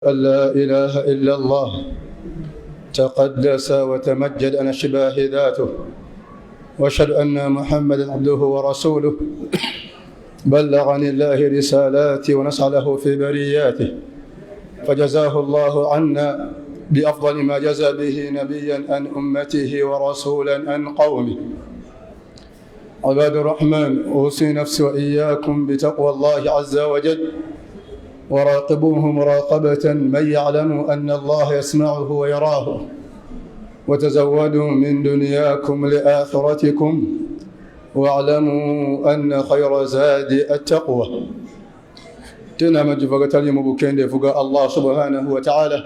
أن لا إله إلا الله تقدس وتمجد عن شباه ذاته، وأشهد أن محمدا عبده ورسوله بلغ عن الله رسالاته ونصح له في برياته، فجزاه الله عنا بأفضل ما جزى به نبيا عن أمته ورسولا عن قومه. عباد الرحمن، أوصي نفسي وإياكم بتقوى الله عز وجل، وراقبوه مراقبة من يعلم أن الله يسمعه ويراه، وتزودوا من دنياكم لآخرتكم، واعلموا أن خير زاد التقوى. Tena amajivu agatali mu bukendeevu ga Allah subhanahu wataala,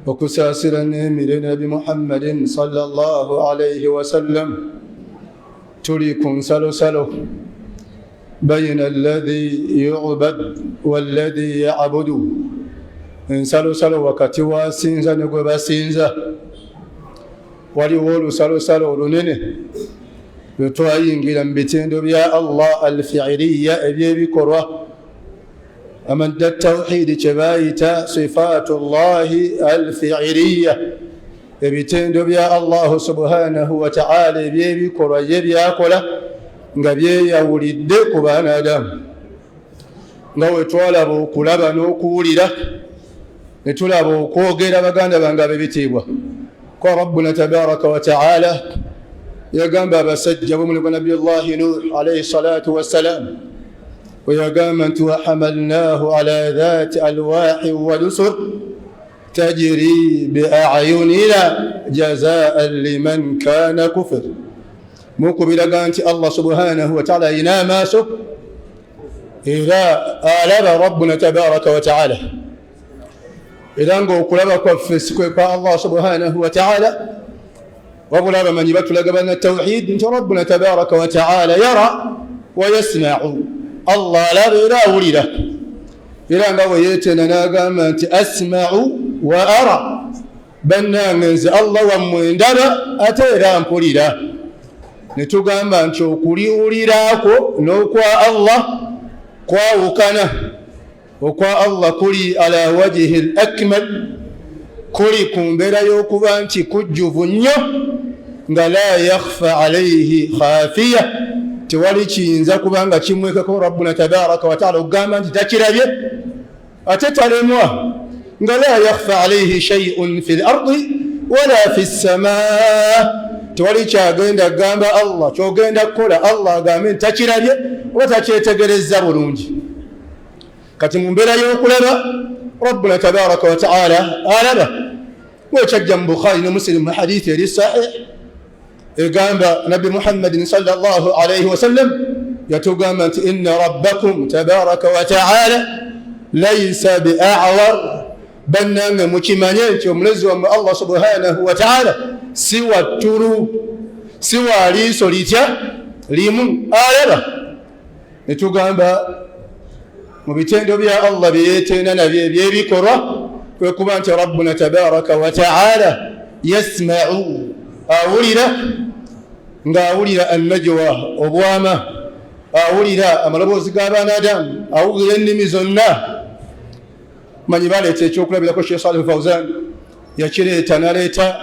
okusaasira n'emirembe Nabi Muhammadin sallallahu alaihi wasallam. Tuli ku nsalosalo bayina alladhi yubad walladhi yabudu, ensalosalo wakati wasinza ne gwe basinza. Waliwo olusalosalo olunene lwe twayingira mu bitendo bya Allah alfiiriya, ebyebikolwa amadda tawhidi kye bayita sifatu llahi alfiiriya, ebitendo bya Allahu subhanahu wataala ebyebikolwa ye byakola nga byeyawulidde ku baana Adamu. Nga wetwalaba okulaba n'okuwulira, ne tulaba okwogera, baganda bange ab'ebitiibwa, kwa Rabbuna tabaraka wataala yagamba abasajja bomulimu Nabiyullahi Nuh alaihi salatu wassalam, weyagamba nti wahamalnahu ala dhati alwahi wa dusur tajiri biayunina jazaan liman kana kufir. Mukubiraga nti Allah subhanahu wataala ayina amaaso era alaba Rabbuna tabaraka wataala, era ngaokulaba kwaffe si kwe kwa Allah subhanahu wataala, wabula abamanyi batulaga bana tawhid nti Rabbuna tabaraka wataala yara wa yasmau, Allah alaba era awulira. Era nga bwe yeetena n'agamba nti asmau wa ara, bannange nze Allah wammwe ndaba ate era mpulira. Ne tugamba nti okuliwulirako n'okwa Allah kwawukana. Okwa Allah kuli ala wajihi l akmal, kuli ku mbeera y'okuba nti kujjuvu nnyo, nga la yakhfa alaihi khafiya, tewali kiyinza kuba nga kimwekako Rabbuna tabaraka wataala okugamba nti takirabye ate talemwa, nga la yakhfa alaihi shaiun fi lardi wala fi ssamaa, tewali kyagenda kugamba Allah kyogenda kukola Allah agambe nti takirabye oba takyetegereza bulungi. Kati mu mbeera y'okulaba Rabbuna tabaraka wataala alaba, wekyajja mu Bukhari ne Muslim mu hadithi eri sahih egamba Nabbi Muhammadin sallallahu alaihi wasallam yatugamba nti inna rabbakum tabaraka wataala laisa biawar, bannange mukimanye nti omulezi wammwe Allah subhanahu wataala si wattulu, si wa liiso litya limu, alaba. Netugamba mu bitendo bya Allah byeyeteena nabyo ebyebikolwa kwe kuba nti Rabbuna tabaraka wataala yasmau, awulira, ng'awulira annajwa, obwama, awulira amaloboozi g'abaana Adamu, awulira ennimi zonna. Manyi baleeta ekyokulabirako, Sheikh Salih Fauzan yakireeta, naleeta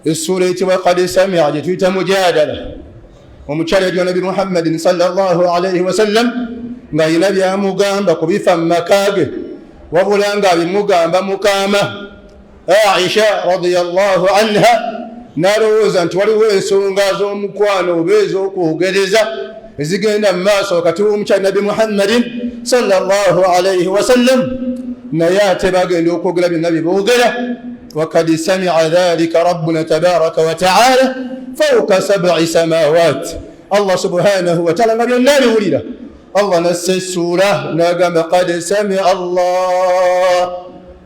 essuula eyitibwa Qad Samia gye tuyita Mujadala. Omukyala yajja Nabi Muhammadin sallallahu alaihi wasallam ng'alina byamugamba ku bifa mu maka ge, wabula ng'abimugamba mukaama Aisha radiyallahu anha, n'alowooza nti waliwo ensonga z'omukwano oba ez'okwogereza ezigenda mu maaso wakati w'omukyala Nabi Muhammadin sallallahu alaihi wasallam, naye ate bagenda okwogera byonna bye boogera, wakad samia dhalika Rabbuna tabaraka wataala fauka sabai samawat, Allah subhanahu wataala nga byonna abiwulira. Allah nassa essuula n'agamba qad samia Allah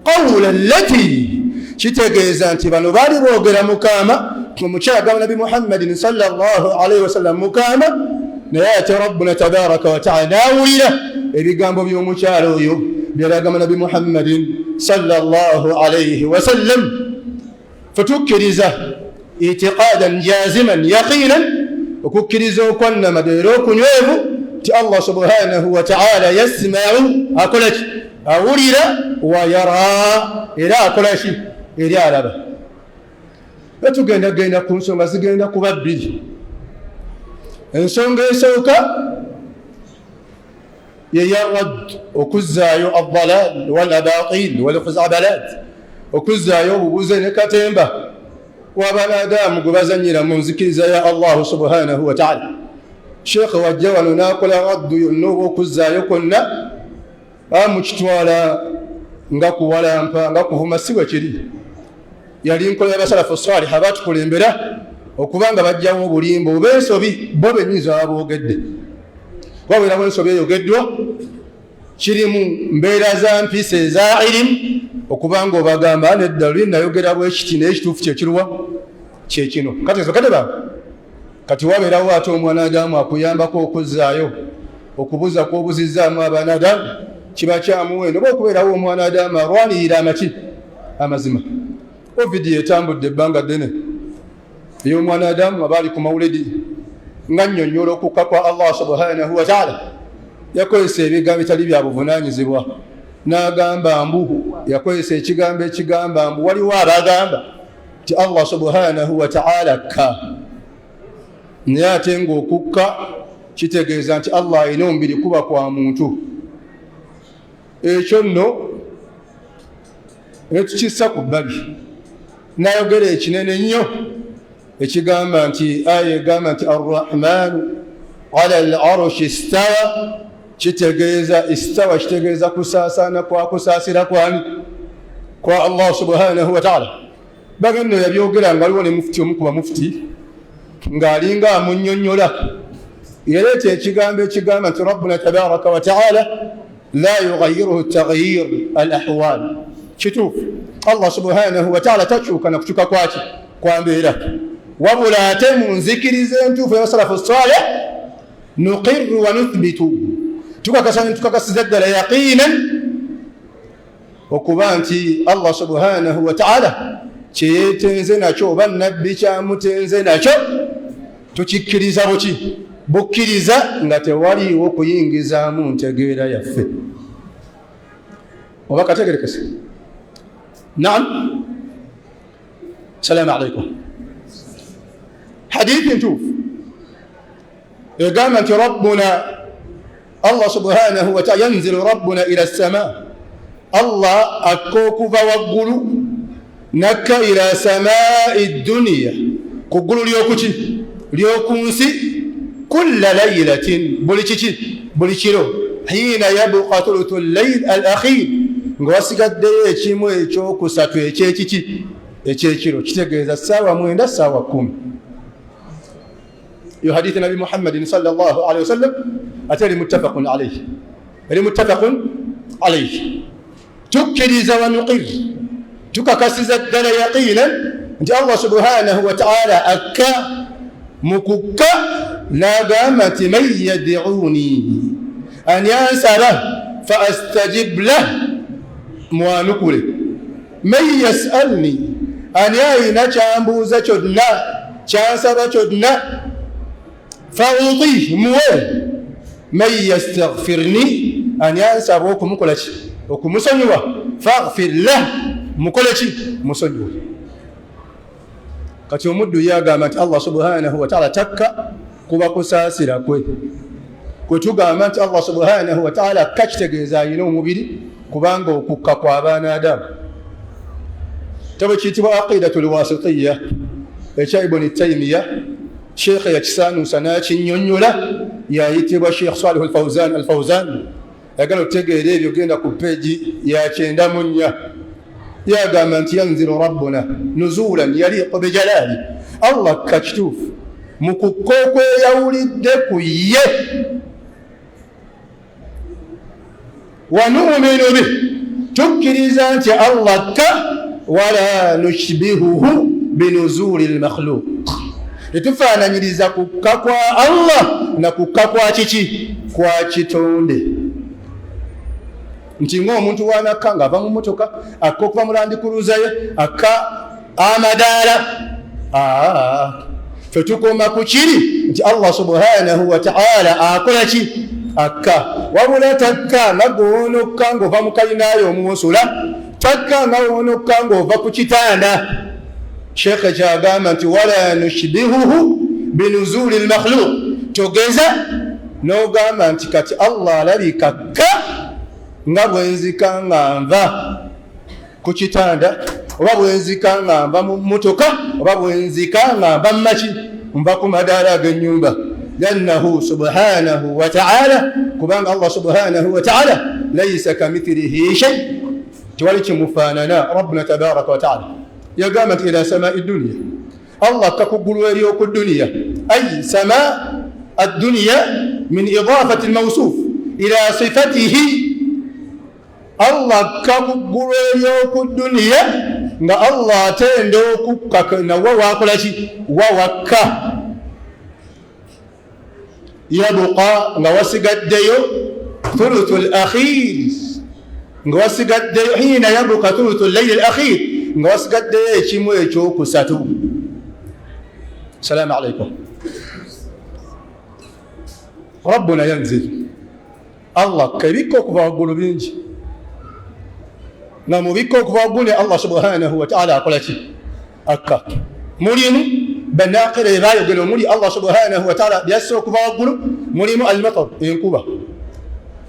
qawula lati, kitegeeza nti bano baali boogera mukaama, omukyala gamba Nabi Muhammadin sallallahu alaihi wasallam mukaama, naye ate Rabbuna tabaraka wataala n'awulira ebigambo by'omukyala oyo byalagamba Nabi Muhammadin sallallahu alaihi wasallam. Fetukkiriza itiqadan jaziman yaqinan, okukkiriza okwannama era okunywevu, nti Allah subhanahu wataala yasmau, akolaki? Awulira, wayara, era akola ki? Eri alaba. Tugenda genda ku nsonga, zigenda kuba bbiri. Ensonga esooka yeya radd, okuzzaayo aldalal walabatil walkhuzabalat, okuzzaayo obubuze ne katemba w'abanadamu gwe bazanyira mu nzikiriza ya Allahu subhanahu wataala. Sheekhe wajja wano n'akola raddu yonna oba okuzzaayo kwonna, amukitwala nga kuwalampa, nga kuvuma. Si bwe kiri. Yali nkola y'abasalafu saliha batukulembera okuba nga bajjawo obulimba oba ensobi bo bennyini zaba boogedde. Wabeerawo ensobi eyogeddwa, kirimu mbeera za mpisa eza irimu okuba nga obagamba, nedda, luli nayogera bwekiti, naye ekituufu kyekiruwa? Kyekino. Kati kate ba kati wabeerawo ate omwana adamu akuyambako okuzzaayo okubuza kwobuzizaamu abaana adamu, kiba kyamuwendo oba okubeerawo omwana adamu alwanirira amaki amazima. Ovidiyo etambudde ebbanga ddene ey'omwana adamu aba ali ku mawuledi nga nnyonnyola okukka kwa Allah subhanahu wataala, yakozesa ebigambo bitali bya buvunanyizibwa, n'agamba mbu yakozesa ekigambo ekigamba mbu waliwo abagamba nti Allah subhanahu wataala kka, naye ate ng'okukka kitegeeza nti Allah alina omubiri kuba kwa muntu. Ekyo nno netukissa ku bbali, nayogera ekinene nnyo ekigamba nti aya egamba nti arrahmanu ala al arshi istawa, kitegeeza istawa kitegeeza kusaasaana kwa kusaasira kwani? Kwa Allah subhanahu wataala. Bagendo yabyogera nga waliwo ne mufuti, omu ku bamufuti ng'alinga amunnyonnyola, yaleeta ekigambo ekigamba nti rabbuna tabaraka wataala la yughayiruhu taghyir al ahwal. Kituufu, Allah subhanahu wataala takyuka nakukyuka kwaki? Kwa mbeera. Wabula ate mu nzikiriza entuufu yabasalafu saleh, nuqiru wa nuthbitu, tukakasa netukakasiza ddala yaqinan okuba nti Allah subhanahu wataala kyeyetenze nakyo oba nabbi kyamutenze nakyo tukikkiriza buki bukkiriza, nga tewaliiwo kuyingizaamu ntegeera yaffe. Oba kategerekese? Naam, salaamu alaikum. Hadithi ntuufu egamba nti rabbuna Allah subhanahu wataala yanzilu rabbuna ila sama, Allah akka okuva waggulu nakka ila samai duniya, ku ggulu lyokuki? Lyokunsi, kulla lailatin, buli kiki? Buli kiro, hiina yabuka thuluthu llail al akhir, nga wasigaddeyo ekimu ekyokusatu ekyekiki? Ekyekiro. Kitegeeza 9, 10. Iyo hadithi nabi Muhammadin sallallahu alaihi wasallam, ate eri muttafaqun alaihi, eri muttafaqun alaihi. Tukkiriza wa nuqir, tukakasiza ddala yaqinan nti Allah subhanahu wataala akka. Mu kukka n'agamba nti man yad'uni, ani ansaba, fa astajib lah, mwanukule, man yasalni, ani ayina kyambuuza kyonna, kyansaba kyonna, fa utih, muwe, man yastaghfirni, ani ansaba okumukola ki? Okumusonyiwa, faghfir lah, mukole ki? Musonyiwe. Kati omuddu ye agamba nti Allah subhanahu wataala takka, kuba kusaasira kwe. Kwe tugamba nti Allah subhanahu wataala akka kitegeeza ayina omubiri, kubanga okukka kwa abaana adamu. Tabo kiyitibwa aqidatu lwasitiya ekya Ibuni Taimiya, sheekhe yakisaanuusa n'akinnyonnyola, yayitibwa Sheekh Salihu Alfauzan. Alfauzan ayagala otutegeera ebyo, genda ku peegi ya 94. Yagamba nti yanzilu rabbuna nuzulan yaliqu bijalaali, Allah kka kituufu mu kukka okweyawulidde ku ye, wanuminu bih, tukkiriza nti Allah kka, wala nushbihuhu binuzuli lmakhluq, tetufaananyiriza kukka kwa Allah na kukka kwa kiki? Kwa kitonde, nti ngaomuntu wanakka ng'ava mu motoka, akka okuva mu landikuruza ye, akka amadaala. Fe tukoma ku kiri nti Allah subhanahu wataala akola ki? Akka. Wabula takka nga gwe wonokka ng'ova mu kalinayo omuwosula, takka nga wonokka ng'ova ku kitanda. Sheekhe kyagamba nti wala nushbihuhu binuzuli lmakhluq, togeza n'ogamba nti kati Allah alabika kka nga bwenzika nga nva ku kitanda, oba bwenzika nga nva mu mmotoka, oba bwenzika nga nva mumaki, nva ku madaala ag'ennyumba. Liannahu subhanahu wataala, kubanga Allah subhanahu wataala laisa kamithilihi shay, tewali kimufaanana. Rabbuna tabaraka wataala yagamba nti ila samai duniya, Allah akka ku ggulu ery'oku duniya, ay sama adduniya min idafati lmausuf ila sifatihi. Allah akka ku ggulu ery'oku duniya nga Allah atenda okukka nawa wakola ki? Wawakka. Yabuka, nga wasigaddeyo thuluthu l akhir, nga wasigaddeyo hina yabuka thuluthu llaili l akhir, nga wasigaddeyo ekimu ekyokusatu. Salaamu alaikum. Rabbuna yanzil, Allah kebikka okuva waggulu bingi, nga mubikka okuva waggulu ne Allah subhanahu wataala akola ki? Akka. Mulimu banakira ebayogera omuli Allah subhanahu wataala byassa okuva waggulu, mulimu almatar, enkuba,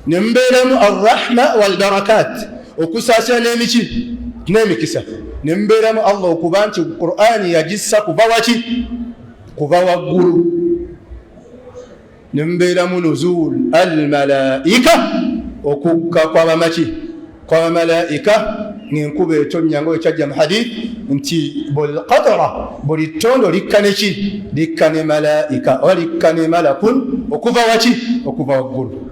nemubeeramu arrahma walbarakat, okusaasira n'emiki n'emikisa, nemubeeramu Allah okuba nti Qur'ani yagissa kuva waki? Kuva waggulu. Nemubeeramu nuzul almalaika, okukka kwabamaki, kwabamalaika, ngaenkuba etonnya, nga wekyajja mu hadith nti buli qatra, buli ttondo likka neki? Likka ne malaika oba likka ne malakun okuva waki? Okuva waggulu.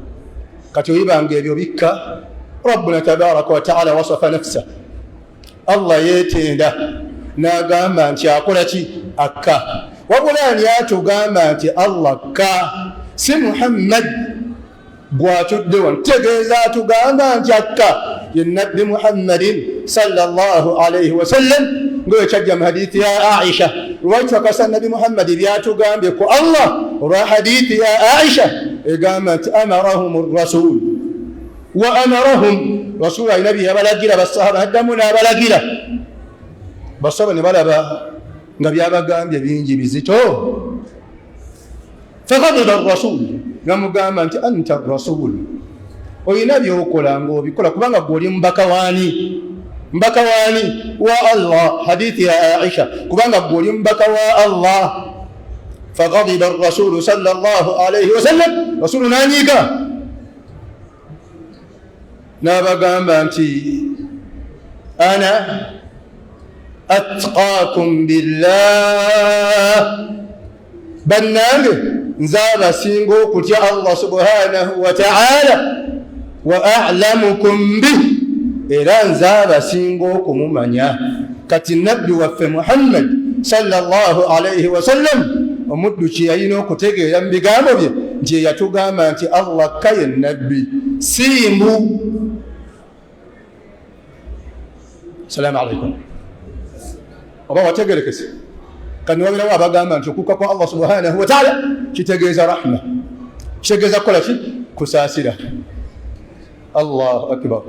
Kati oyibanga ebyo bikka. Rabbuna tabaraka wataala wasafa nafsa, Allah yeetenda n'agamba nti akola ki? Akka. Wabula ani atugamba nti Allah kka? Si Muhammad gwatudde wano tutegeeza atugamba nti akka ye Nabbi Muhammadin sallallahu alaihi wasallam, ngaekyajja mu hadithi ya Aisha. Lwaki twakasa Nabbi Muhammadi byatugambye ku Allah? Olwa hadithi ya Aisha egamba nti amarahum rasul wa amarahum, rasulu alina bye yabalagira basahaba, addamu n'abalagira basahaba ne balaba nga byabagambye bingi bizito. Faghadiba rasul, namugamba nti anta rasul, olina byokola ngaobikola kubanga gwe oli mubaka waani? Mbaka waani? Wa Allah. Hadithi ya Aisha, kubanga gwe oli mubaka wa Allah. Faghadiba rasulu sallallahu alaihi wasallam, rasulu nanyiiga n'abagamba nti ana atqakum billah, bannange nze abasinga okutya Allah subhanahu wataala, wa alamukum bih, era nze abasinga okumumanya. Kati nabbi waffe Muhammad sallallahu alaihi wasallam, omuddu kye yalina okutegeera mu bigambo bye nti eyatugamba nti Allah kka ye nabbi simbu. Salaamu alaikum. Oba wategerekese? Kati niwabirawo abagamba nti okukka kwa Allah subhanahu wataala kitegeeza rahma, kitegeeza kukola ki? Kusaasira. Allahu akbar.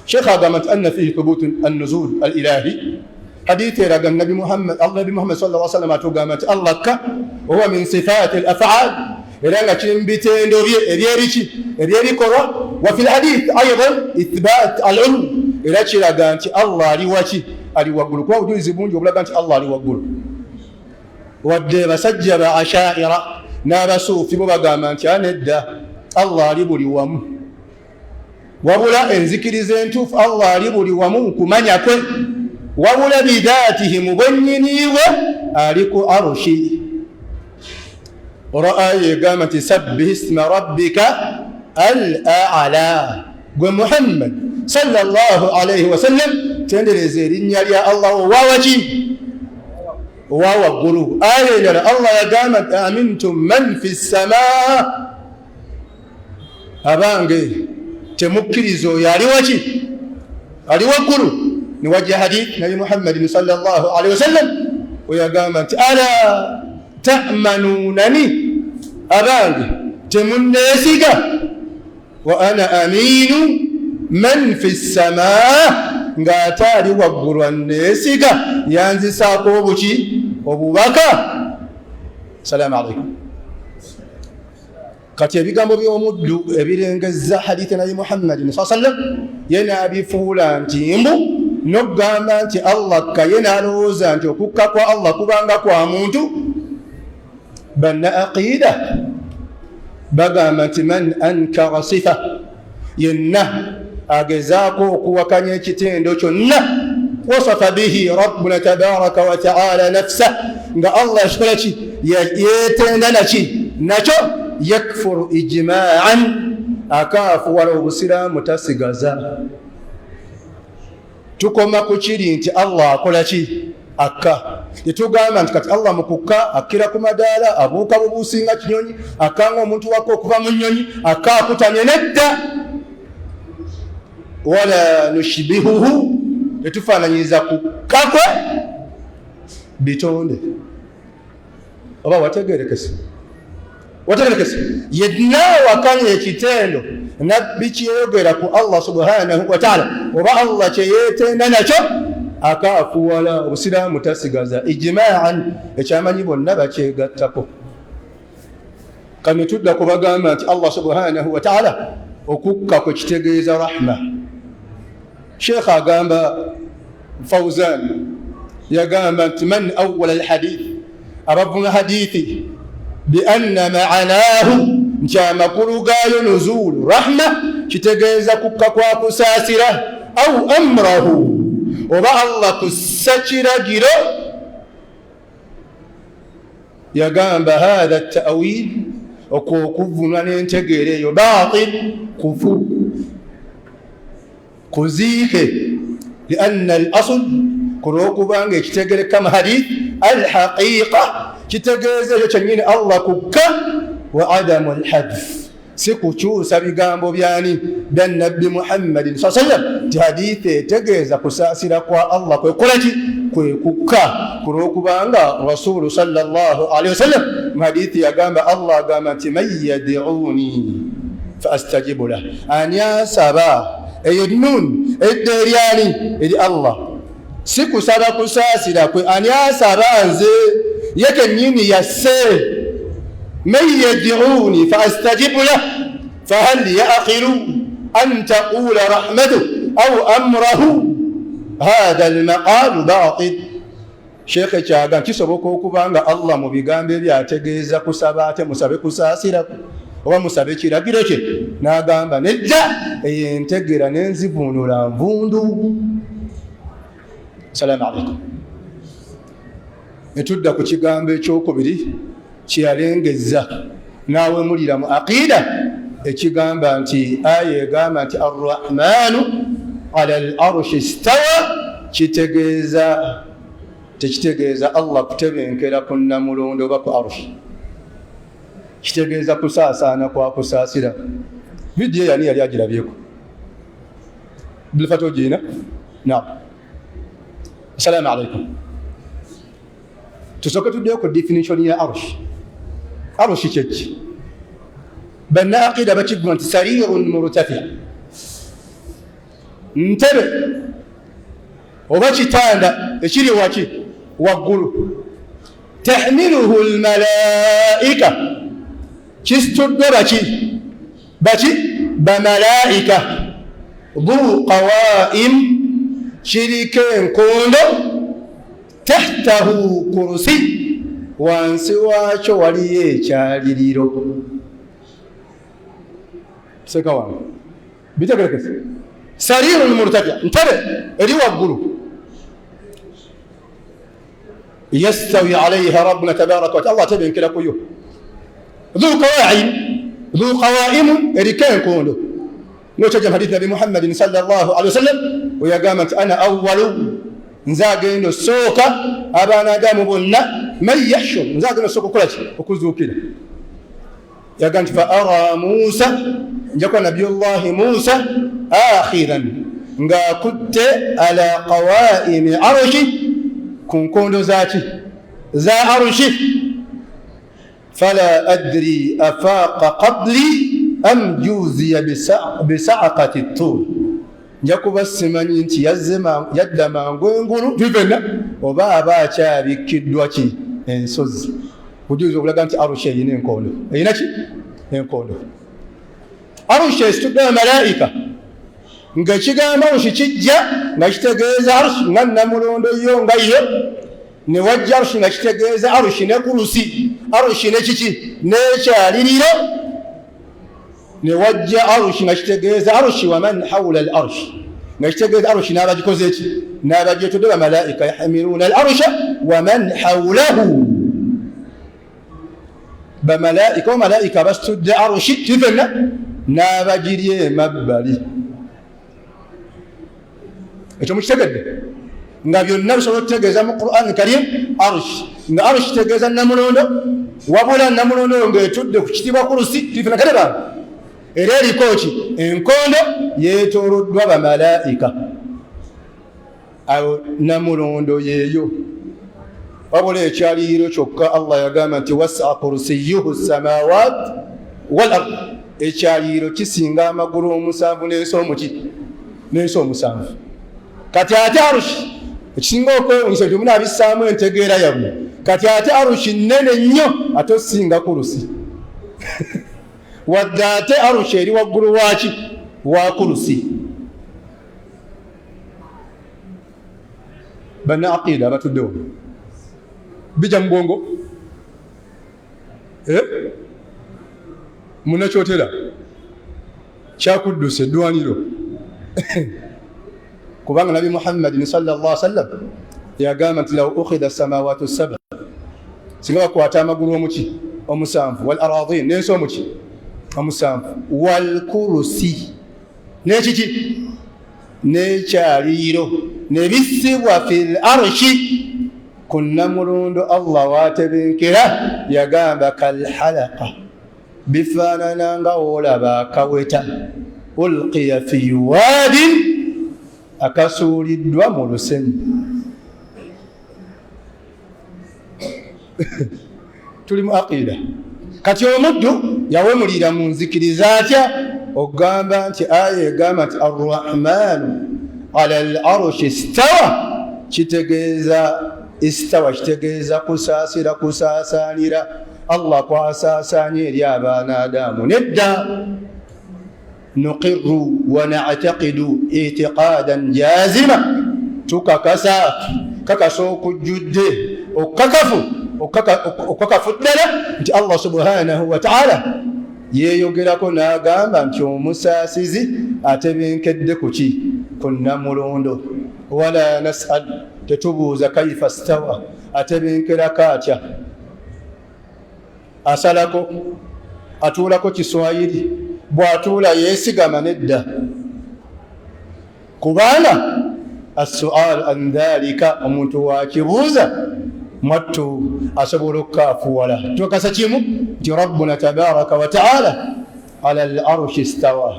Sheekh agamba nti anna fihi thubutu annuzul alilahi, hadithi eraga Nabi Muhammad, Nabi Muhammad sallallahu alaihi wasallam atugamba nti Allah kka, wahuwa min sifati al af'al, era nga kiri mu bitendo bye ebyebiki? Ebyebikolwa. Wa fi lhadith aidan ithbat al ulum, era kiraga nti Allah ali waki? Ali waggulu, kuba obujulizi bungi obulaga nti Allah ali waggulu. Wadde basajja ba Ashaira n'abasuufi bo bagamba nti anedda, Allah ali buli wamu, wabula enzikiriza entuufu Allah ali buli wamu mukumanya kwe, wabula bidhatihi, mu bwennyiniwe ali ku arushi. Olwa aya egamba nti sabbih isma rabbika al ala, gwe Muhammad sallallahu alaihi wasallam tendereza erinnya lya Allah owawaki? Owa waggulu. Aya endala Allah yagamba nti amintum man fi ssamaa, abange temukkiriza oyo ali waki? Ali waggulu. Niwajja hadith Nabi Muhammadin sallallahu alaihi wasallam weyagamba nti ala tamanunani, abange Temunneesiga? Wa ana aminu man fi ssamaa, ng'ate ali waggulu anneesiga, yanzisaako obuki? Obubaka. Salaamu alaikum. Kati ebigambo by'omuddu ebirengezza hadithi Nabi Muhammadin saa sallam, ye n'abifuula nti mbu n'okugamba nti Allah kka, ye n'alowooza nti okukka kwa Allah kubanga kwa muntu. Banna aqida bagamba nti man ankara sifa, yenna agezaako okuwakanya ekitendo kyonna wasafa bihi rabbuna tabaraka wa taala nafsa, nga Allah yakikola ki? Yeetenda naki? Nakyo. Yakfuru ijmaan, akaafuwala obusiraamu tasigaza. Tukoma ku kiri nti Allah akola ki? Akka. Tetugamba nti kati Allah mukukka akkira ku madaala, abuuka bubuusi nga kinyonyi, akka nga omuntu wakka okuva mu nnyonyi, akka akutamye. Nedda, wala nushbihuhu, tetufaananyiriza kukka kwe bitonde. Oba wategerekese? Wategerekese? Yenna awakanya ekitendo nabbi kyeyogera ku Allah subhanahu wataala oba Allah kyeyeetenda nakyo, akaafuwala obusiraamu tasigaza ijmaan, ekyamanyi bonna bakyegattako. Kano tudda kubagamba nti Allah subhanahu wataala okukka kwe kitegeeza rahma. Sheekh agamba, Fauzan yagamba nti man awala alhadith, abavuma hadithi bianna maanaahu, nti amakulu gaayo nuzulu rahma, kitegeeza kukka kwa kusaasira, au amrahu, oba Allah kussa kiragiro. Yagamba hatha tawil, okwo okuvunwa n'entegeera eyo batil, kufu kuziike, lianna al asl, kulwokubanga ekitegereka mu hadith alhaqiqa kitegeeza ekyo kyennyini Allah kukka, wa adamu alhadf, si kukyusa bigambo byani? Bya nabbi Muhammadin saa sallam, nti hadithi etegeeza kusaasira kwa Allah kwekolaki? Kwe kukka, kulwokubanga rasulu sallallahu alaihi wasallam mu hadithi yagamba, Allah agamba nti man yad'uni fa astajibu lah, ani asaba. Eyo nun edda eryani? Eri Allah, si kusaba kusaasira kwe. Ani asaba nze? Ye kennyini yasse man yad'uni fa astajibu lah, fahal yaqilu an taqula rahmatu au amrahu? Hatha almaqalu batil. Sheekhe kyaga kisoboka okuba nga Allah mu bigambo ebyo ategeeza kusaba, ate musabe kusaasiraku oba musabe kiragiro kye? N'agamba nedda, eyo entegeera n'enzivuunula nvundu. Salaamu alaikum. Netudda ku kigambo ekyokubiri kyeyalengezza n'awemulira mu aqida, ekigamba nti aya egamba nti arrahmanu ala al arshi stawa kitegeeza, tekitegeeza Allah kutebenkera ku namulondo oba ku arshi, kitegeeza kusaasaana kwa kusaasira. Vidiyo yani yali agirabyeko bilfata ogiina. Nam, assalaamu alaikum. Tusooke tuddeyo ku definition ya arsh. Arshi kyeki? Banna aqida bakiguma nti sarirun murtafi, ntebe oba kitanda ekiri waki? Waggulu. Tahmiluhu lmalaika, kisituddwa baki? Baki? Bamalaika. Dhu qawaim, kiriko enkondo. Tahtahu kurusi, wansi waakyo waliyo ekyaliriro. Seka wange, bitegerekese. Sarirun murtaja, ntebe eri waggulu. Yastawi alaiha rabbuna tabaraka wataala, Allah atebenkera kuyo. Dhu qawaim, dhu qawaimu, eriko enkondo. Nokyaja hadithi nabi Muhammadin sallallahu alaihi wasallam weyagamba nti ana awalu, nze agenda osooka abaana adamu bonna, man yahshur, nze agenda osooka okukolaki? Okuzuukira. Yagamba nti fa ara Musa, njakuba nabiyullahi Musa akhiran, ng'akutte ala qawaimi arshi, ku nkondo zaki? Za arshi. Fala adri afaqa qabli am juziya bisaqati tur, nja kuba simanyi nti yadda mangu engulu tufenna oba aba akyabikkiddwa ki ensozi. Bujulizi obulaga nti Arusha erina enkondo, erina ki enkondo. Arusha esitudde abamalaika, ng'ekigambo arushi kijja nga kitegeeza arushi nga namulondo yo nga yo, ne wajja arushi nga kitegeeza arushi ne kurusi, arushi ne kiki n'ekyaliriro, ne wajja arushi nga kitegeeza arushi waman hawula al arushi, nga kitegeeza arushi n'abagikoze ki n'abagyetodde bamalaika, yahmiluuna al arusha waman hawulahu, bamalaika bamalaika abasitudde arushi tifenna n'abagiri emabbali. Ekyo mukitegedde nga byonna bisobola okutegeeza mu Quran Karim arushi, nga arushi kitegeeza namulondo, wabula namulondo oyo ng'etudde ku kitibwa kurusi tifenna kale bange, era eriko ki enkondo yeetooloddwa bamalaika. Awo namulondo yeeyo, wabula ekyaliyiro kyokka Allah yagamba nti wasaa kursiyuhu samawat wal ard, ekyaliyiro kisinga amagulu omusanvu n'ensi omuki n'ensi omusanvu. Kati ate arushi ekisinga okwewunyisa nti munaabissaamu entegeera yammwe, kati ate arushi nnene nnyo ate osinga kurusi wadde ate arushi eri waggulu waaki wa kurusi. Banna aqida abatuddewo bijja mu bwongo munakyotera kyakuddusa eddwaniro, kubanga Nabi Muhammadin sallallahu sallam yagamba nti law ukhidha samawatu saba, singa bakwata amagulu omuki omusanvu, wal aradin n'ensi omuki omusanvu, wal kurusi n'ekiki n'ekyaliiro ne bissibwa fil arshi ku namulondo Allah watebenkera, yagamba kalhalaka, bifaanana nga woolaba akaweta ulqiya fi wadin, akasuuliddwa mu lusenyi. Tuli mu aqida. Kati omuddu yawemulira mu nzikiriza atya okugamba nti aya egamba nti arrahmanu ala al arshi istawa, kitegeeza istawa kitegeeza kusaasira, kusaasaanira, Allah kwasaasaanye eri abaana Adamu. Nedda, nuqiru wa nataqidu itiqadan jazima, tukakasa kakasa okujjudde okukakafu okukakafu ddala nti Allah subhanahu wa ta'ala yeeyogerako n'agamba nti omusaasizi atebenkedde ku ki ku namulondo. Wala nasal, tetubuuza kaifa stawa, atebenkerako atya, asalako atuulako kiswahili, bw'atuula yeesigama? Nedda, kubanga assual an dhalika, omuntu wakibuuza mwattu asobola okukaafuwala. Tukakasa kimu nti rabbuna tabaraka wa taala ala al arshi stawa.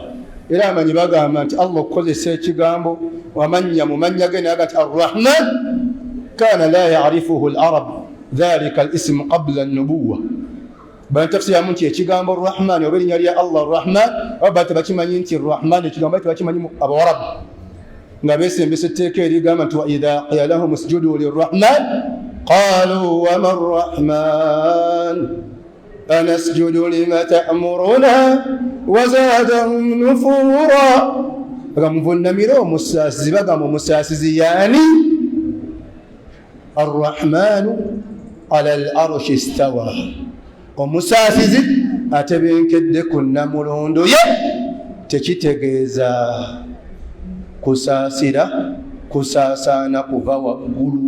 Era amanyi bagamba nti Allah okukozesa ekigambo amannya mu mannya ge naga nti arrahman, kana la yarifuhu al arab dhalika al ismu qabla annubuwa. Banatafsiramu nti ekigambo Rahman oba erinnya lya Allah Rahman, oba tebakimanyi nti Rahman ekigambo tebakimanyi Abawarabu, nga besembesa etteeka erigamba nti wa idha qila lahum usjudu lirrahman qalu wama rrahman anasjudu lima ta'muruna wazadahum nufura. Nga muvunamire omusaasizi, bagamba omusaasizi yaani arrahmanu ala al arshi istawa, omusaasizi atebenkedde ku namulondo ye. Tekitegeeza kusaasira kusaasaana kuva waggulu,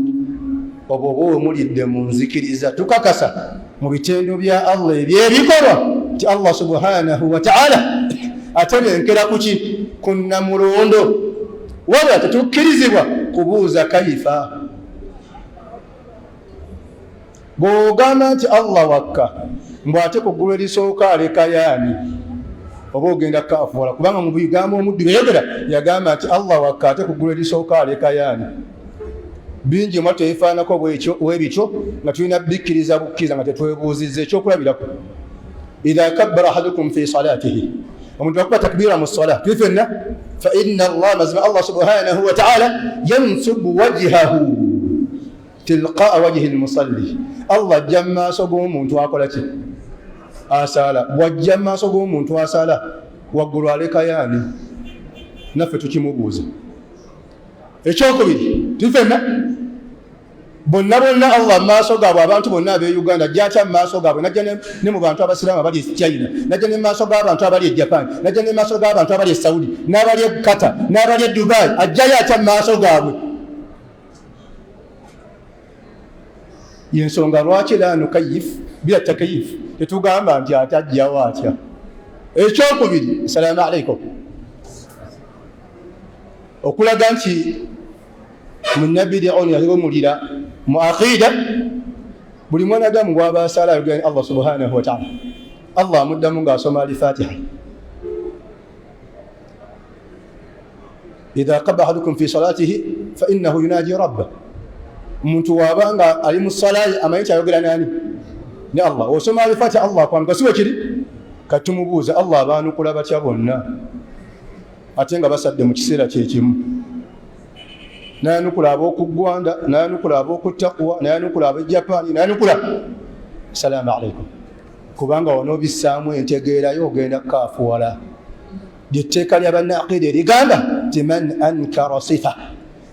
obwo oba wemulidde mu nzikiriza. Tukakasa mu bitendo bya Allah ebyebikolwa nti Allah subhanahu wa ta'ala atebenkera kuki ku namulondo, wabula tetukkirizibwa kubuuza kaifa. Bw'ogamba nti Allah wakka, mbw ate ku ggulu erisooka aleka yaani, oba ogenda kukafuwala, kubanga mu bigambo omuddu byeyogera yagamba nti Allah wakka ate ku ggulu erisooka aleka yaani. Bingi mwattu ebifaanako bwebityo nga tulina bikkiriza bukkiriza nga tetwebuuzizza. Ekyokulabirako, idha kabbara ahadukum fi salatihi, omuntu akuba takbira mu sala, tuli fenna, fa inna Allah, mazima Allah subhanahu wa ta'ala, yansubu wajhahu tilqaa wajhi lmusalli, Allah ajja mu maaso g'omuntu akola ki? Asaala. Bwajja mu maaso g'omuntu asaala, waggulu alekayo ani? Naffe tukimubuuza. Ekyokubiri, tuli fenna, bonna bonna Allah mu maaso gaabwe, abantu bonna ab'e Uganda, ajja atya mu maaso gaabwe? Najja ne mu bantu abasiraamu abali e China, najja ne mu maaso g'abantu abali e Japan, najja ne mu maaso g'abantu abali e Saudi, n'abali e Qatar, n'abali e Dubai. Ajjayo atya mu maaso gaabwe? Yensonga lwaki la nukayif bila takayif, tetugamba nti ate ajjawo atya. Ekyokubiri, assalamu alaikum, okulaga nti munabidi ono yawemulira mu aqida. Buli mwana adamu bwaba asala ayogera ne Allah subhanahu wataala, Allah amuddamu ng'asoma alfatiha. Idha kaba ahadukum fi salatihi fainahu yunaji rabba, omuntu waba nga ali mu salaye amanyi nti ayogera nani? Ne Allah. Osoma alfatiha, Allah akwanuka, si wekiri? Katumubuuza, Allah abanukula batya bonna ate nga basadde mu kiseera kyekimu? Nayanukula ab'okuggwanda, nayanukula ab'okutakuwa, nayanukula ab'e Japani, nayanukula. Assalaamu alaikum. Kubanga wanoobissaamu entegeerayo ogenda kukaafuwala. Lyetteeka lya bannaqida erigamba nti man ankara sifa,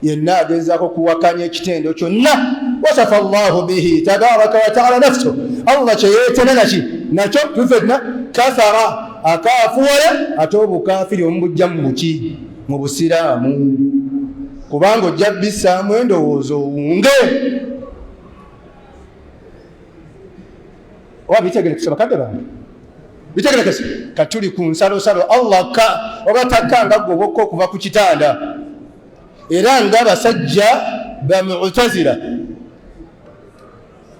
yenna agezaako kuwakanya ekitendo kyonna, wasafa Llahu bihi tabaraka wataala nafsu, Allah kyeyeetena naki nakyo tufenna, kafara, akaafuwala. Ate obukafiri omubujja mu buki? Mu busiraamu, kubanga ojja bissaamu endowooza owunge. Oba bitegerekese, bakadde bange? Bitegerekese? Katuli ku nsalosalo. Allah ka oba takka nga gwe obokka okuva ku kitanda, era nga abasajja ba Mu'tazila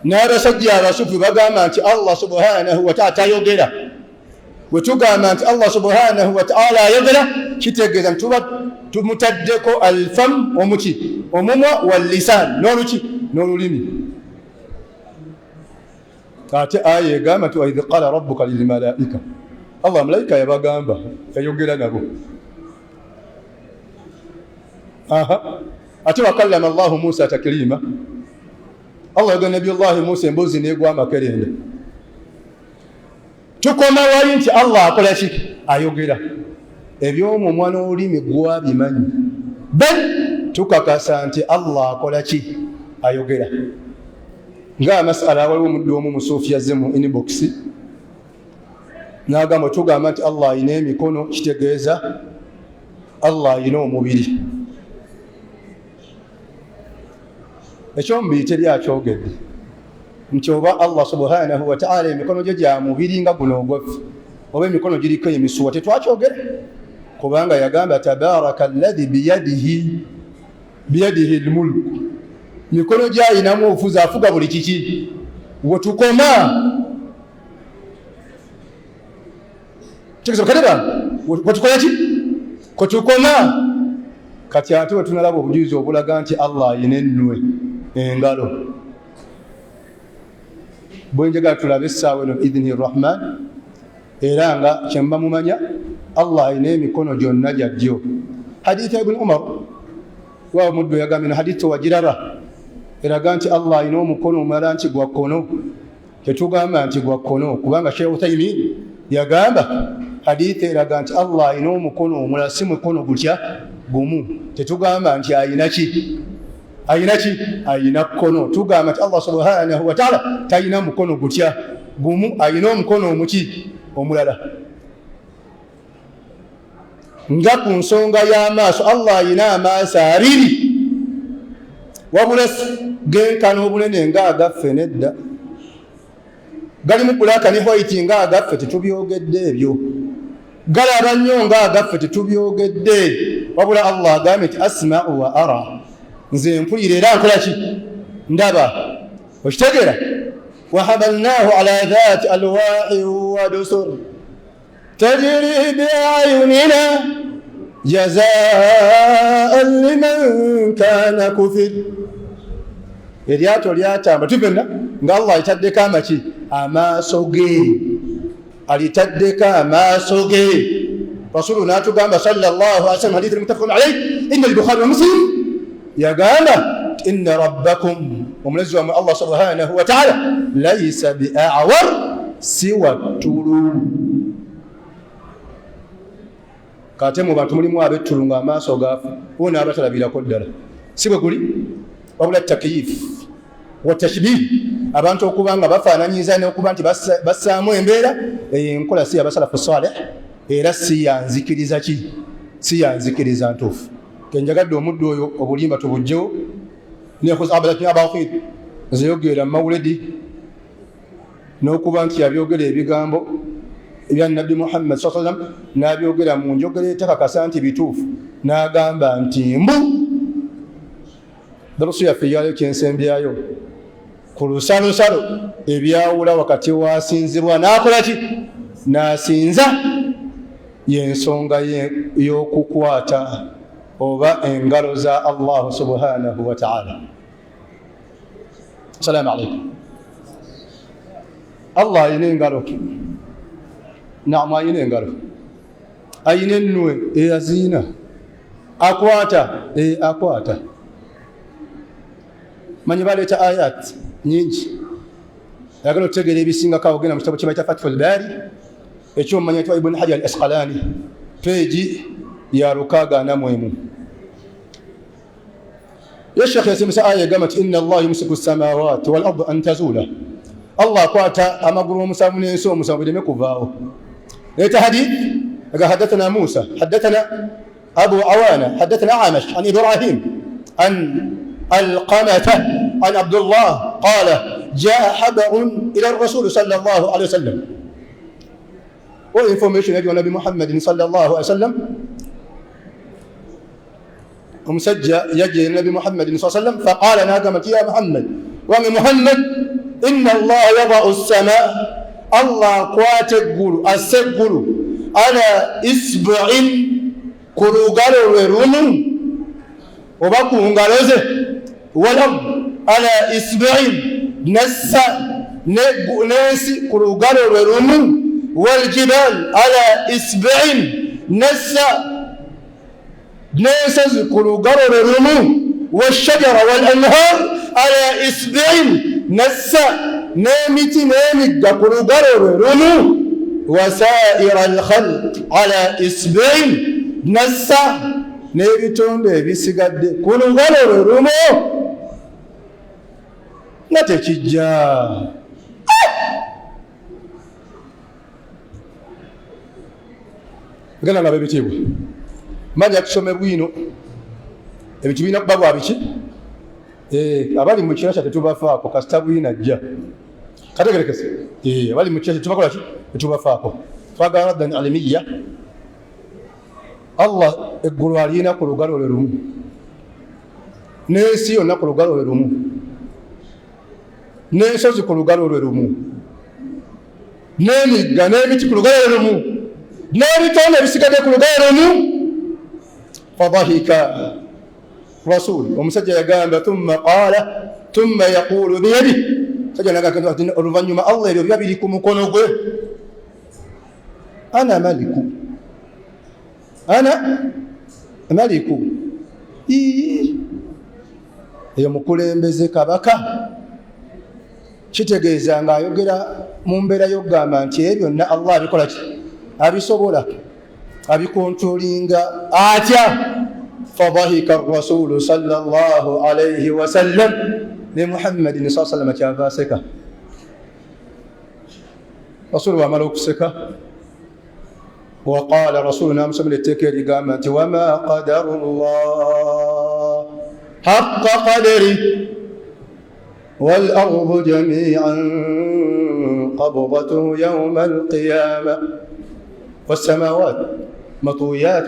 n'abasajja abasufi bagamba nti Allah subhanahu wataala tayogera. Bwe tugamba nti Allah subhanahu wataala ayogera, kitegeeza nti tuba tumutaddeko alfam, omuki, omumwa, wallisan, n'oluki, n'olulimi. Ate aya egamba nti waidh qala rabbuka lilmalaika, Allah malayika yabagamba, yayogera nabo. Ate wakallama Llahu Musa taklima, Allah yogera nabiyullahi Musa emboozi negwa amakerenda. Tukoma wali nti Allah akola ki? Ayogera. Ebyomumwa n'olulimi gwabimanyi, bal tukakasa nti Allah akola ki? Ayogera. Nga masala, waliwo omuddu omu musuufi yazze mu inbox n'agamba, tugamba nti Allah ayina emikono, kitegeeza Allah ayina omubiri. Ekyomubiri teri akyogedde nti oba Allah subhanahu wataala emikono gye gya mubiri nga guno ogwaffe, oba emikono giriko emisuwa, tetwakyogera, kubanga yagamba tabaraka alladhi biyadihi lmulku, mikono gyayinamu obufuzi, afuga buli kiki. Wetukoma wetukola ki? Kwetukoma. Kati ate wetunalaba obujulizi obulaga nti Allah ayina ennwe, engalo, bwenjagala tulabe essaawa eno biidhini rahman. Era nga kyemuba mumanya, Allah ayina emikono gyonna gya ddyo. Haditha Ibuni Umar wa muddu yagambye no haditha wagiraba eraga nti Allah ayina omukono omulala nti gwa kkono. Tetugamba nti gwa kkono, kubanga Sheikh Uthaymin yagamba haditha eraga nti Allah ayina omukono omulala, si mukono gutya? Gumu. Tetugamba nti ayina ki? Ayina ki? Ayina kkono. Tugamba nti Allah subhanahu wataala talina mukono gutya? Gumu. Ayina omukono omuki? Omulala. Nga ku nsonga y'amaaso, Allah ayina amaaso abiri, wabula genkana obunene nga agaffe? Nedda. Galimu black ne white nga agaffe? Tetubyogedde ebyo. Galaba nnyo nga agaffe? Tetubyogedde. Wabula Allah agambye nti asmau wa ara, nze mpulira era nkola ki? Ndaba. Okitegeera? Wahamalnahu ala dhati alwahi wa dusur tajiri biayunina jazaan liman kana kufir. Eryato lyatamba tufenna nga Allah alitaddeko amaki amaaso ge, alitaddeko amaaso ge. Rasulu n'atugamba sallallahu alaihi wasallam, hadithi muttafaqun alayhi inna al-Bukhari wa Muslim, yagamba inna rabbakum, omulezi wammwe Allah subhanahu wa ta'ala, laisa bi a'war, siwa ttulu. Kate mu bantu mulimu ab'ettulu ng'amaaso gaafu, wo n'abatalabirako ddala, si bwe guli, wabula takiyifu wa tashbih, abantu okuba nga bafaananyiza n'okuba nti bassaamu embeera eyo. Enkola si yabasalafu saleh, era si yanzikiriza ki, si yanzikiriza ntuufu. Kenjagadde omuddu oyo obulimba tubugjewo nekhuzabalatin nze yogeera mawuledi n'okuba nti yabyogera ebigambo ebya Nabbi Muhammad saa sallam, n'abyogera mu njogera etakakasa nti bituufu, n'agamba nti mbu darusu yaffe yayo kyensembyayo ku lusalosalo ebyawula wakati wasinzibwa n'akola ki n'asinza, y'ensonga y'okukwata oba engalo za Allahu subhanahu wa taala. Assalamu alaikum. Allah ayina engalo? Naam, ayina engalo. Ayina ennwe? Eyaziina. Akwata? Akwata. Manyi baleeta ayat nyingi, ayagala otutegeera ebisingako awo genda mu kitabo kyebaita Fathu Lbaari ekyomumanya yitwa Ibuni Hajar al Asqalani, peegi ya 61. Ye shekh yasimusa aya egamba nti inna Allah yumsiku samawati wal ard an tazula, Allah akwata amagulu omusanvu n'ensi omusanvu bireme kuvaawo. Leeta hadith aga hadathana Musa, hadathana Abu Awana, hadathana Amash an Ibrahim an Alqamata an Abdullah qala jaa habarun ila rasuli sallallahu alaihi wasallam. O information yagiwa Nabi Muhammadin sallallahu alaihi wasallam. Omusajja yajja eri Nabi Muhammadin saa sallam, faqala, nagamba nti ya Muhammad, wange Muhammad, inna Allaha yadau ssama, Allah akwata eggulu, assa eggulu ala isbuin, ku lugalo lwe lumu oba ku ngalo ze, walard ala isbuin, nassa n'ensi ku lugalo lwe lumu, waljibal ala isbuin, nassa n'ensozi ku lugalo lwe lumu, washajara wal anhar ala isbiin, nassa n'emiti n'emigga ku lugalo lwe lumu, wasaira alkhalq ala isbiin, nassa n'ebitonde ebisigadde ku lugalo lwe lumu, nga tekijja. Genda nga bebitiibwa, manya tusome bwino ebintu birina kuba bwa biki. Abali mu kirasha tetubafaako, kasita bwino ajja kategerekese. Abali mu kirasha tubakola ki? Tetubafaako. Twagala raddan alimiya. Allah eggulu aliyina ku lugalo lwe lumu, n'ensi yonna ku lugalo lwe lumu, n'ensozi ku lugalo lwe lumu, n'emigga n'emiti ku lugalo lwe lumu, n'ebitonde ebisigadde ku lugalo lumu. Fadahika rasul, omusajja yagamba, thumma qala, thumma yaqulu biyadi, musajja oluvannyuma Allah ebyo biba biri ku mukono gwe. Ana maliku, ana maliku, eyo mukulembeze kabaka, kitegeeza ng'ayogera mu mbeera y'okugamba nti ebyo byonna Allah abikola ki, abisobola, abikontrolinga atya. Fadahika rasulu sallallahu alaihi wasallam, ne Muhammadin saa sallama kyava aseka. Rasulu bwamala okuseka, waqala rasulu, namusomera etteeka erigamba nti wama qadaru llah haqa qadari والأرض جميعا قبضته يوم القيامة والسماوات مطويات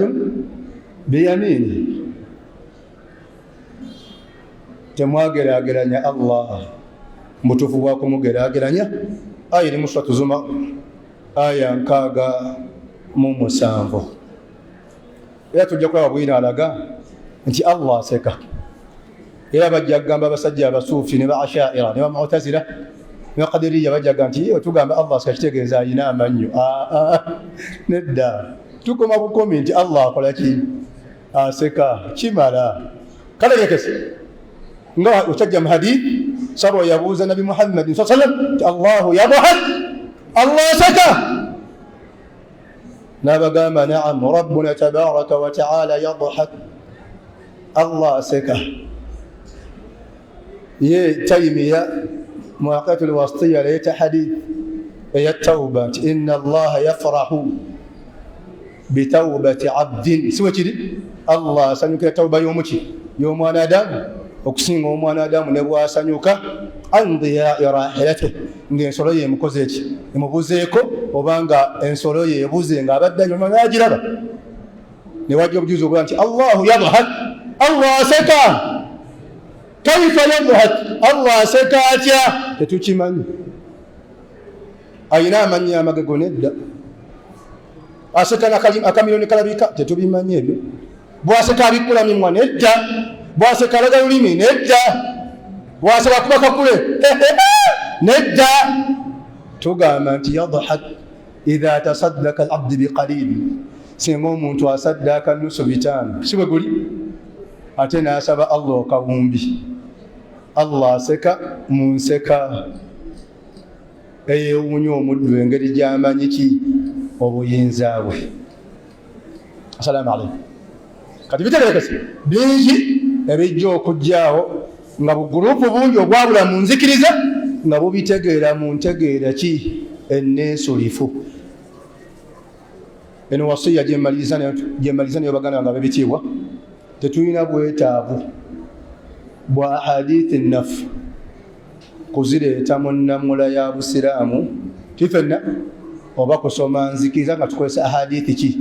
بيمينه. Temwagerageranya Allah mutuufu bwakumugeraageranya. Aya eri mu Suratu Zumar, aya 67. Era tujja kulaba bwino alaga nti Allah aseka. Era bajja kugamba abasajja abasuufi ne ba ashaira ne bamutazira ne bakadiriya, bajja kugamba nti wetugamba Allah aseka kitegeeza ayina amannyo. Nedda, tukoma bukomi nti Allah akola ki? Aseka, kimala. Kale lekese nga okyajja mu hadith saba yabuuza Nabi Muhammadin saa sallam nti Allahu yadhak, Allah aseka? N'abagamba, naam, rabbuna tabaraka wa taala yadhak, Allah aseka. Ye Taimiya muaqatu lwasitiya leeta hadith eya tauba nti inna Allaha yafrahu bitaubati abdin, siwe kiri? Allah asanyukira tauba y'omuki? Y'omwana Adamu, okusinga omwana Adamu ne bwasanyuka an diyai rahilate, ng'ensolo ye emukoze eki? Emubuzeeko, obanga ensolo ye ebuze ng'abadde anyuma n'agiraba. Ne wajja obujuzi obuga nti Allahu yadhak, Allah aseka. Kaifa yadhak, Allah aseka atya? Tetukimanyi. Ayina amannya amagego? Nedda. Aseka akamiro kalabika? Tetubimanyi ebyo. Bwaseka abikula mimwa? Nedda. Bwaseka alaga lulimi? Nedda. Bwaseka kuba kakule? Nedda. Tugamba nti yadhak idha tasaddaka alabdu biqalili, singa omuntu asaddaaka nusu 500, si bwe guli, ate n'asaba Allah okawumbi, Allah aseka mu nseka eyewuunya omuddu engeri gy'amanyi ki? Obuyinza bwe. Assalaamu alaikum. Kati bitegerekese bingi ebijja okujjaawo nga bugurupu bungi obwabula mu nzikiriza nga bubitegeera mu ntegeera ki? Enneesulifu. Eno wasiya gyemmaliriza nayo, baganda bange ab'ebitiibwa, tetulina bwetaavu bwa ahadithi nafu kuzireeta mu nnamula ya busiraamu tifenna oba kusoma nzikiriza nga tukozesa ahadithi ki?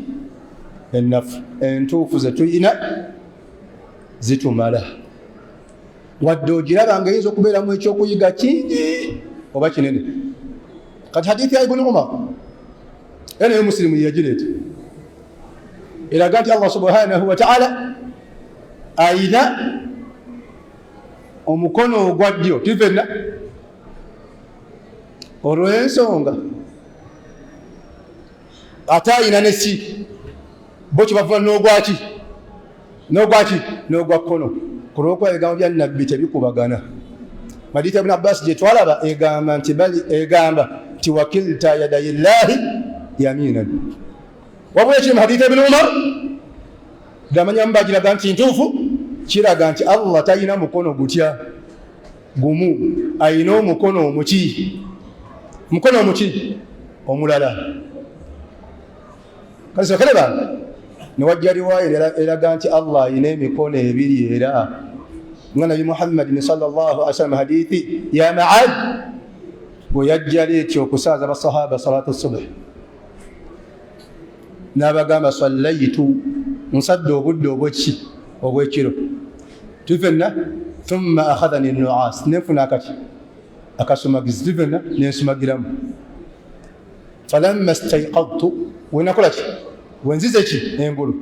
Ennafu. Entuufu ze tuyina zitumala, wadde ogiraba nga eyinza okubeeramu ekyokuyiga kingi oba kinene. Kati hadithi ya Ibuni Umar era naye Musirimu yeyagireeta, eraga nti Allah subhanahu wataala ayina omukono ogwa ddyo tifenna, olw'ensonga ate ayina nesi bo kyebavuba n'ogwaki n'ogwaki n'ogwa kkono, ku lw'okuba ebigambo bya Nabbi tebikubagana. Hadithi ya Ibn Abbas gye twalaba egamba nti bali egamba nti wakilta yadayi llahi yaminan, wabula ekiri mu hadithi Ibn Umar gamanyamu bagiraga nti ntuufu, kiraga nti Allah talina mukono gutya? Gumu. Ayina omukono omuki? Mukono omuki? Omulala. Kale bange, newajja riwaya eraga nti Allah ayina emikono ebiri, era nga Nabi Muhammadin sallallahu alaihi wasallam hadithi ya Maad bwe yajja leeti okusaaza basahaba salatu subh, n'abagamba, sallaitu, nsadde obudde obweki? Obwekiro tufenna, thumma akhadhani nuas, nenfuna akati akasumagizi tufenna, nensumagiramu, falamma staiqadtu, wenakola ki? Wenzize ki engulu,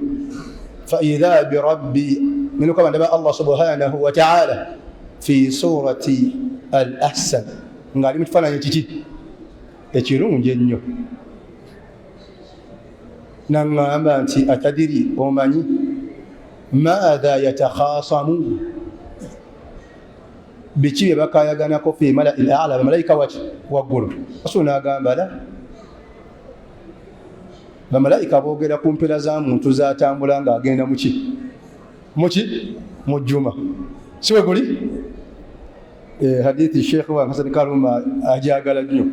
faidha birabbi, nenokaba ndaba Allah subhanahu wataala fi surati al ahsan, ng'ali mu kifaananyi kiki? Ekirungi ennyo. Naŋŋamba nti, atadiri, omanyi, maatha yatakhasamu, biki bye bakayaganako, fi malai l ala, bamalayika waki? Waggulu. Rasul n'agamba, la, bamalayika boogera ku mpera za muntu zatambula ng'agenda muki muki mu jjuma, si we guli? Hadithi Sheikh wa Hasan Kaluma ajagala nnyo,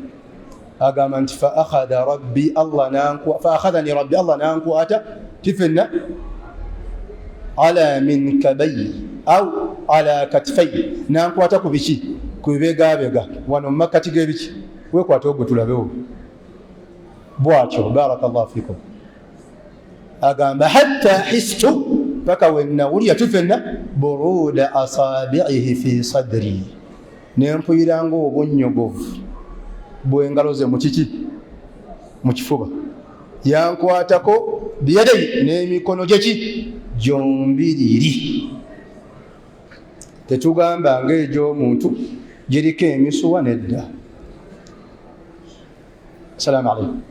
agamba nti fa akhadha rabbi, Allah nanku, fa akhadhani rabbi, Allah nankwata tifenna, ala minkabai au ala katifai, nankwata ku biki? Ku bibegabega wano mu makkati g'ebiki, wekwata ogwe tulabewo bwatyo. Barakallahu fikum. Agamba, hatta histu, paka wenawulira tufenna, buruda asabiihi fi sadri, nempuyira nga obunnyogovu bwengalo ze mukiki? Mu kifuba. Yankwatako biyadai, n'emikono gyeki? Gyombiriri. Tetugamba ng'egy'omuntu giriko emisuwa, nedda. Assalamu alaikum.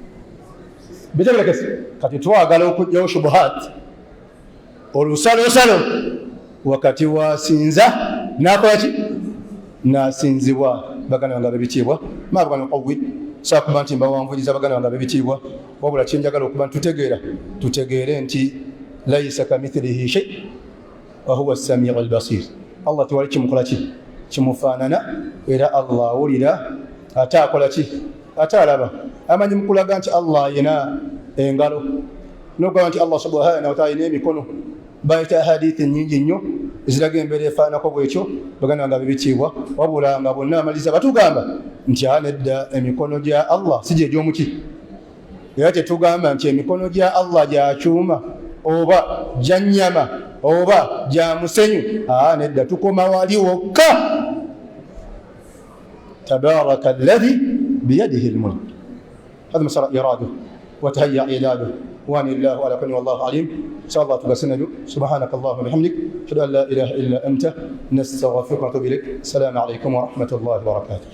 Bitegerekese. Kati twagala okugyawo shubuhat, olusalosalo wakati wasinza nakola ki nasinzibwa. Baganda bange ab'ebitiibwa, maabugana qawi, saakuba nti mbawanvuyiriza baganda bange ab'ebitiibwa, wabula kyenjagala okuba ntutegeera, tutegeere nti laisa kamithilihi shay wahuwa samiu albasir. Allah tewali kimukola ki kimufaanana, era Allah awulira ate akola ki ate alaba. Amanyi mukulaga nti Allah ayina engalo nokugamba nti Allah subhanahu wataala ayina emikono. Bayita hadithi nyingi nnyo eziraga embeera efaanako bwekyo, baganda bange ab'ebitiibwa, wabula nga bonna bamaliza batugamba nti a nedda, emikono gya Allah si gyegyomuki. Era tetugamba nti emikono gya Allah gya kyuma oba gya nnyama oba gya musenyu. Aa nedda, tukoma wali wokka. Tabaraka alladhi biyadihi lmulk hadha masara iradu watahaya iladuh وان الله على كل والله عليم. ان شاء الله تبسنجو. سبحانك اللهم وبحمدك، اشهد ان لا اله الا انت، نستغفرك ونتوب اليك. السلام عليكم ورحمه الله وبركاته.